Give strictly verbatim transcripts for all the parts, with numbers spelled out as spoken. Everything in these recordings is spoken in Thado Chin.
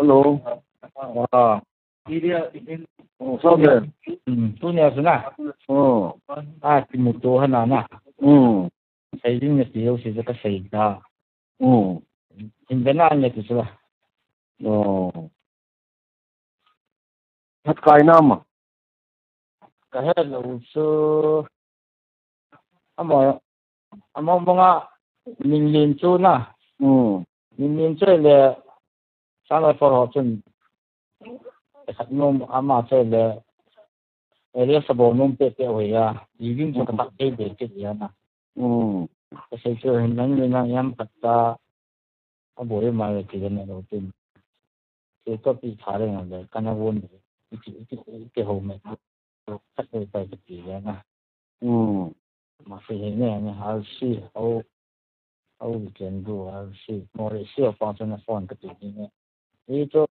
Hello. Ah. Oh, sabe. Hmm, tunia chu na. Oh. Ah, kimuto hana na. Hmm. Sei ding nati ho si ka sei ta. Hmm. Hin be na nati chu la. Oh. Hat kai na ma. Ka he lou chu. Amo, amo manga min lin chu na. Hmm. Min lin chu le sana for ho chun. Khat nom ama chu le. Area sabo nom pe pe ho ya. Living chu ka tak pe pe ke ya na. Hmm. Ka sei chu hin nang ni nang yam khat ta. A boi ma le ti le na lo tin. Ke to pi pha le na le, ka na won le. Iti, iti, iti ho me. Khat le pa ti le na. Hmm. Ma se he ne, ne, I'll see how, how we can do, I'll see. Mo le si pa so na phone ka ti ne. Ito,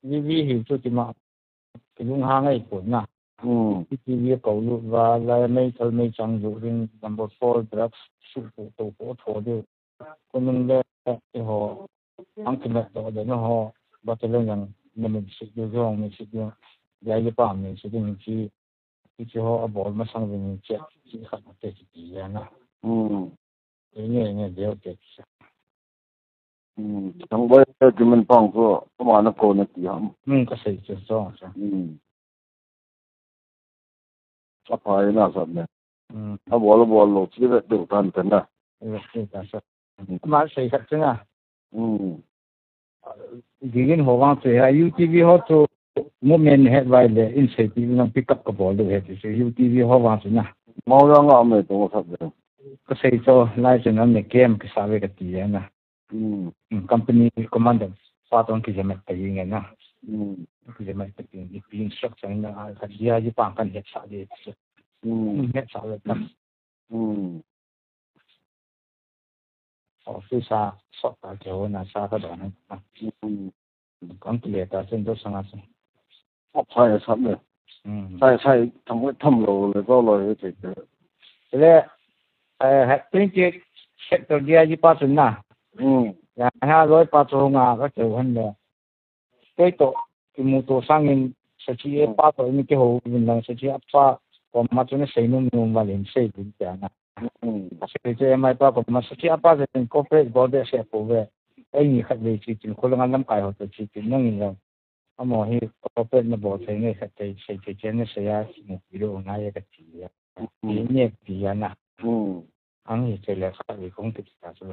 vi vi hi chu ti ma. Kilung hang ai pon na. Hmm. Iti vi ko lu va, la mei thal mei chang lu ring number four drugs, su ko to ko tho de. Ko nung le, e ho, ang kimat to de no ho, ba te le yang, ne min si de jong, min si de, ya ye pa min si de min si, ti chi ho, a bol ma sang de min che, chi khat te chi ti ya na. Hmm. E nge, nge de te. Hmm. Thang bai te min pang ko, ko ma na ko na ti ham. Hmm, ka sei che so, so. Hmm. A phai na sat ne. Hmm. A bol, a bol lo, chi ve deu tan tan na. Ve chi ta sa. Hmm. Ma sei khat chu na. Hmm. Digin ho vang chu ha U T V ho chu movement het vai le in sei pi nang pick up ka bol deu het chu U T V ho vang chu na. Mau yang a me to sat de. Ka sei chu lai chu na me kem ka sa ve ka ti ya na. Hmm. Hmm, company commander pa tong kijemat ta yin na. Hmm. Kijemat ta yin, ipi instruction na, a, ka dia ji pang kan het sa de. Hmm. Hmm, het sa le kan. Hmm. Office a, sok ta ke ho na sa ka don na. Hmm. Kan kile ta sen to sanga sen. A phai sat le. Hmm. Sai, sai, tham, tham lo le, zo lo he che che. Le, eh, ha, twenty sector dia ji pa chun na. Hmm. Ya, ha, loi pa chu nga ka che han le. Kei to, kimuto sangin, sa chi e pa to, ni ke ho, vin lang sa chi a pa, ko ma chu na sei num num va len sei din ta na. Hmm. Sa chi e mai pa, ko ma sa chi a pa, corporate bol de se po ve. Ei ni khat ve chi tin, ko lang lam kai ho to chi tin, nang in lang. Amo hi corporate na bol thei ngai khat thei, sei thei chen na sei a, mu pi lo ngai ka ti ya. Hmm. Ti ne ti ya na. Hmm. Ang hi che le khat le kong ti ta chu.